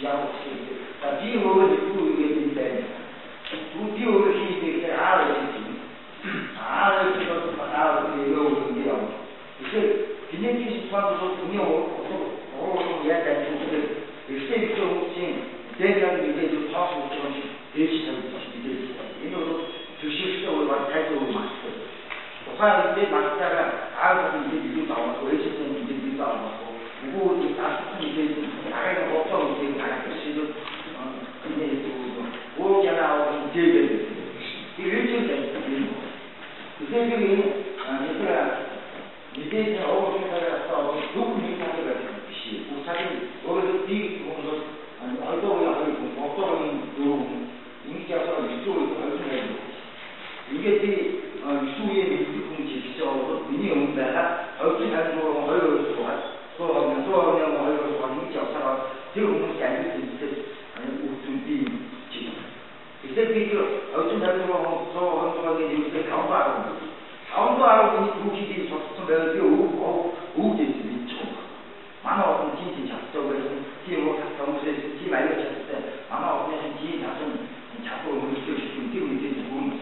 яг үгүй. За би өөрөө нэгдүгээр үеийн юм байна. Тэгвэл би өөрөө хийдэг гэхээр аав ээж юм. Аав ээж бол аав ээж юу юм бэ? Тэгэхээр генетик шалтгаан бол хүний уруу яаж ажиллах вэ? Эрэгтэй эмэгтэй хүмүүсийн ДНК-г мэдээлэл тоос болж байгаа юм шиг дээш тавьж мэдээлэл. Энэ бол түшигтэй үе баг тайлбар үе магадгүй. Тухайн үед магтаараа аав мэдээлэл илүү авах, ээжтэй мэдээлэл илүү авах. Үгүй зарцсан мэдээлэл агааг боцоо мэдээлэл гаргах шийдэл энэ үү яна авах мэдээлэл. Тэр ээжтэй юм. Тэгэхээр энэ мэдээлэл уучлаарай бүх нэг цаг байх биш. Бүх цагийн өөрөөр би хүн бол хоёрдугаар үеийн хоёр хүн, гуравдугаар үеийн дөрөв хүн ингэж явсаар 9 үе хоёр хүн. Ингээд би 9 үеийн нэгдэх хүн чиглэж байгаа бол миний өмнө байгаа 256 2 2 суугаад 120 128 2 2 суугаад ингэж явсаар тэр хүмүүс амьд тэмцээд үр дүн би чиглэж. Тэгэхээр би тэр 256 126-гийн нэмэлт 510 510 хүний түүхийг сонссон байвал би өвд гэсэн мэдчих юм. Манай олон тийм тийм чадтай байсан, тийм уу таттай хүмүүсээс тийм аюул чадтай. Манай одныхын тийм татан чадвар өндөрлөж юм тийм мэдээлэл бүрэн.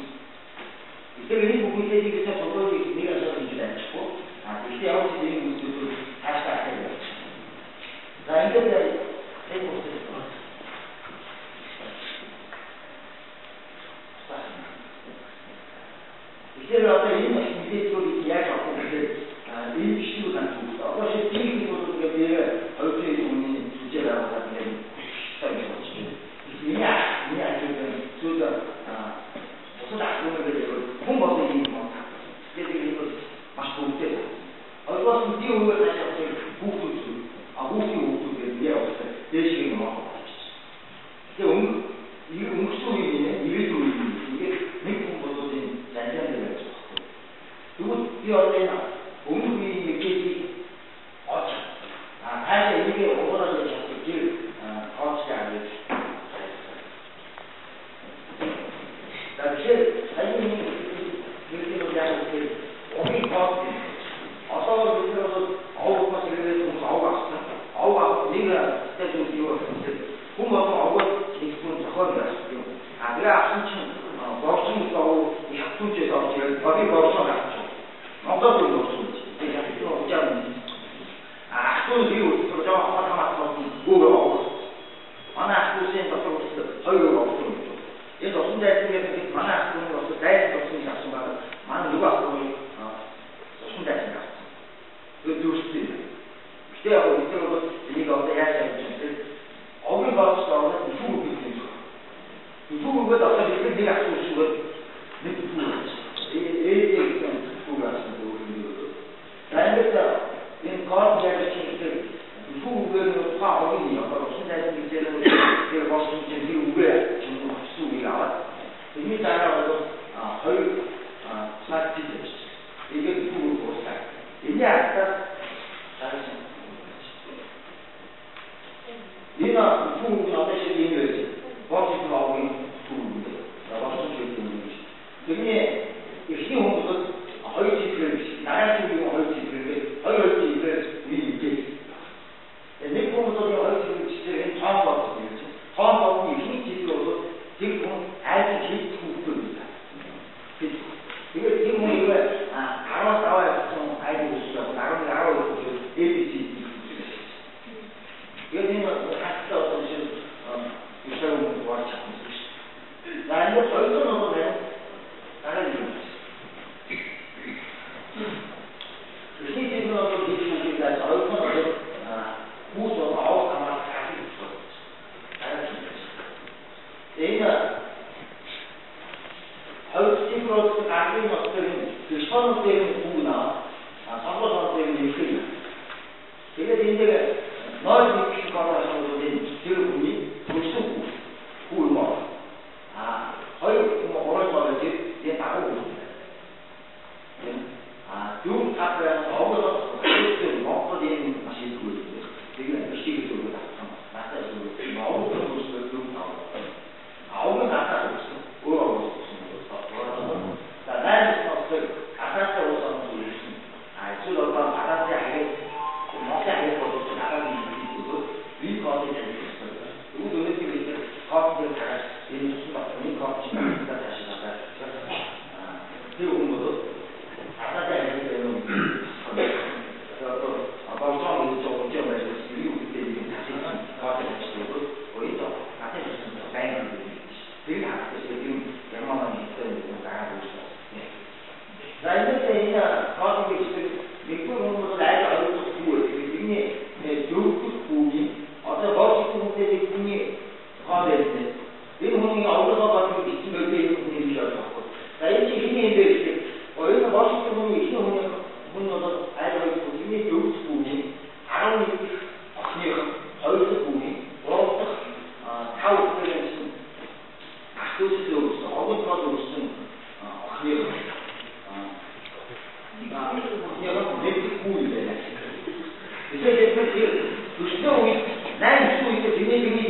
Тэгэхээр энэ бүх мэдээллийг гэсэн судлаач нэг асуулт хийж амжихгүй. А гэхдээ ямар ч ийм зүйлүүд цаашдаа ахаад явчих. За ингээд яг үсэж байна. Тэгэхээр одоо энэ мэдээллүүдийг яаж авах вэ гэхээр энэ бичлэг ганц үг. Одоо шил техник бол ингээд би 200 хүний сүжээ байгуулад ингээд хүчтэй гэж бодож байна. Миний ажил зүйл бусад ахлуунаар гэдэг хүн болгон ийм юм байна. Тэгэхээр энэ бол маш төвтэй. Хоёрдугаар нь би өөрөө цаашаа хүүхдүүд зүйл. А хүүхдийн хүүхдүүд гэдэг яа явахтай дээш юм аа. Тэгээ өнгөрсөн үеийн ирээдүйн үеийн ингээд нэг хүн бол энэ занзаан дээр байж байгаа байхгүй. Тэгвэл би одоо энэ өмнөх үеийн мэдээллийг олж цаашаа энийг угуулаад явж чадах тэр тооцоо авч. За тэгэхээр саяны мэдээлэл бол яг үгээр угийн тооц. Одоо бид нар бол овг маш хэрэглээд хүмүүс овг авсан. Овг авах нэг зүйл зүйл юу вэ гэхээр хүн болгон овгоод нэг хүн зохион байх юм. А тэгээ авсан чинь борсон овг хятадчээс авч ирээд би борсон авчих. Монголд юу борсон гэж. Тэгээ хятад уужаа юм. А ахтун би өсөж байгаа хаа хамаатан гүүгээ овг. Манай ахтусын дотор хоёр овг юм. Энэ усан дайсан гэдэг манай ахтун бас дайсан туссан гэж авсан байгаа. Манай нөгөө ахтун усан дайсан авсан. Тэгээд дүүрсэн юм. Гэтэ яг бид нар бол энийг одоо яаж авч юм бэ? Овгийн боцод ороод түг үг гэх юм. Түг үгээд одоо бид нэг ахтун шүгээд нэг түг авч. Ээдээ гэсэн түг авсан өөр юм. За ингээд энэ код яг чинь түг үгээр нь тухайн овгийн одоо усан дайсан гэж яриад тэр болсон чинь тэр үгээ чинь үгийг аваад тэрний дараа бол хоёр слайд хийж ингээд түг үг дуусаа. Энэний ардаас дараагийн энэ түг үг нь одоо шиг юм байж болсон овгийн түг үг гэдэг. Болсон зүйл юм биш. Тэрний эхний хүмүүс бол хоёр чиглэл биш. Дараагийн үеийн хоёр чиглэлээр хоёр хоёр чиглэлээр үе мэдээ. Нэг хүмүүс бол хоёр чиглэл чиглэлээр энэ тоон болсон юм чинь. Тоон болсон эхний чиглэл бол тэр хүн аль хэд хүүхдүүд вэ? Тэгээд тэр хүн юу 10-аас 10 явсан аль үүссэн 11 12 хүүхдүүд ABC гэдэг. Тэгээд энэ хаттай Миний миний